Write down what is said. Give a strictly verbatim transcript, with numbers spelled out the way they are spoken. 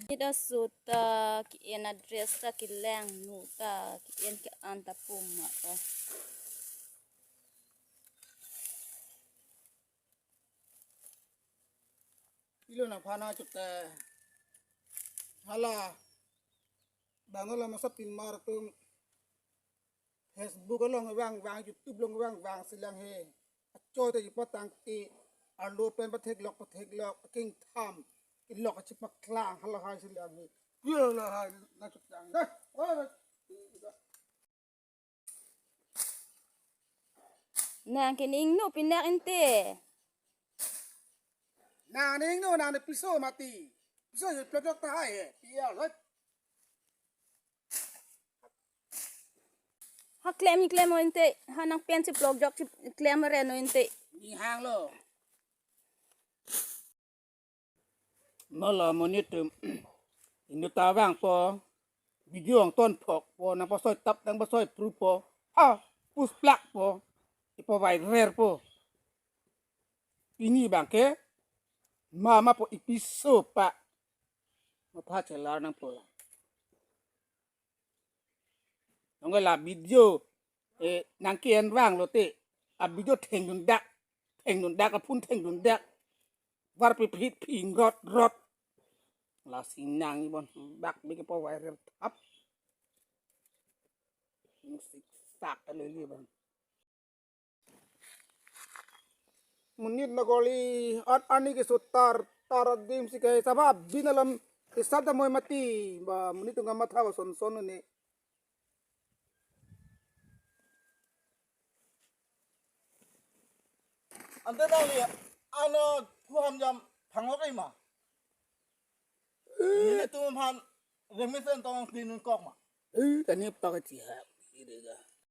Monit aso ta ke-en, a-dress ta kelangno ta ke-en ke-an ta pum ma o. Pilo nangphan achok te. Hala. Bang lo masa pimar atum Facebook along vangvang, YouTube along vangvang si lang he. Achoi ta chipatangte, arlo pen patheklok patheklok, akengtham kelok chipaklang halahai si lang he. Yo lahai nangchok tang. Dah. Oh. Nang ke ning no pinak inte. Nang ning no, nang ne piso mati. Piso je plok ta hai he. Pia lot. Ha klem, klem o inte. Ha nang pen si plok jok si klem re no inte. Ni hang lo. Molo monit atum inut ta vangpo, video angton phokpo, nangpasoi tap, nangpasoi prupo, ha, pusplakpo, ipo viral po. Pini bangke mama po ipiso pa, mapha chelar nangpo. Nong la video, eh, nang ke-en vanglote, a-video thengdundak, thengdundak, aphun thengdundak. Var pipit phingrot rot. Lasi nang ibon bak bik po viral thap. Siksak kali ibon. Monit nagoli at ani ke sutar tar adim si ke saba bin alam isat damoi mati ba monit atum kamatha ba son son ne. Ante nangli ano kuham jam phangok ai ma. Ini tu man remesen tong pinun kok ma. Eh, kani pak ti ha. Ire ga.